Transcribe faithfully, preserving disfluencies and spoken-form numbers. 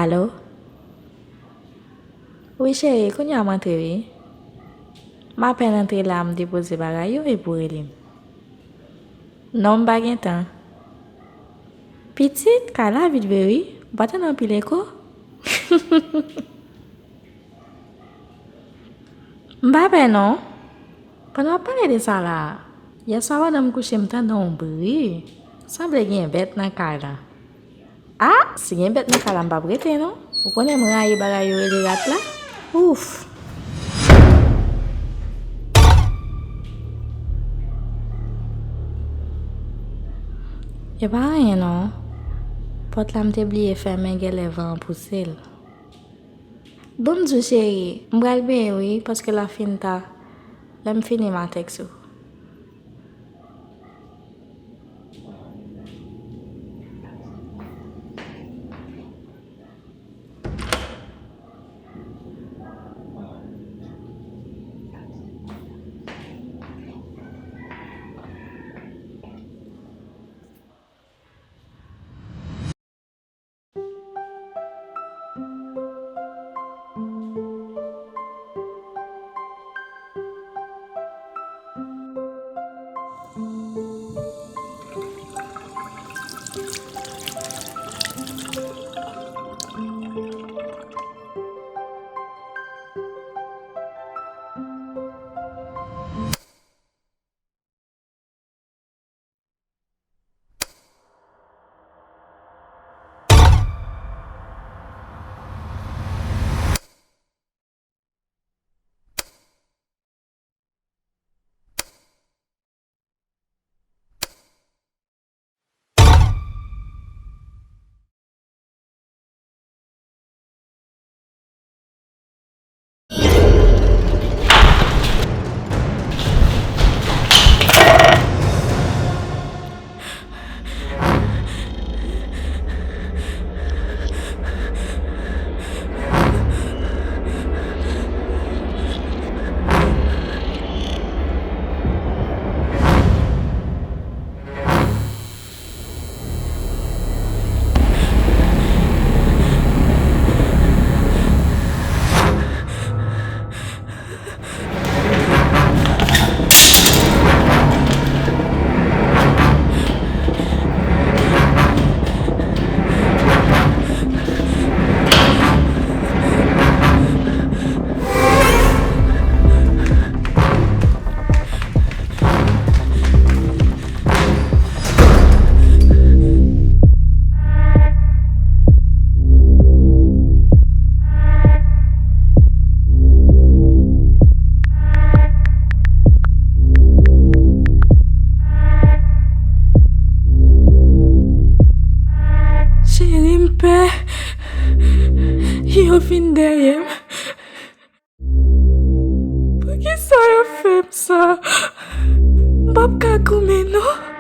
Alo? Wi, cheri, kounye a m antre, wi. M apèn antre la, m depoze bagay yo epi w rele m. Non, m pa gen tan. Pitit, kay la vid vre, wi. Ou pa tande anpil eko? M pa pè, non. Pandan w ap pale de sa la, yèswa pandan m kouche, m tande yon bri. Sanble gen bèt nan kay la. A, si gen bèt nan kay la, m p ap rete, non. Ou konnen m rayi bagay yo rele rat la. Ouf! E pa anyen, non. Pòt la m te bliye fèmen, genlè van an pouse l. Bon, m di w, cheri, m pral benyen, wi, paske l ap fin ta. Lè m fini, m a tèks ou. Cheri, m pè. Yo vin dèyè m. Poukisa yo fè m sa? M p ap ka goumen, non.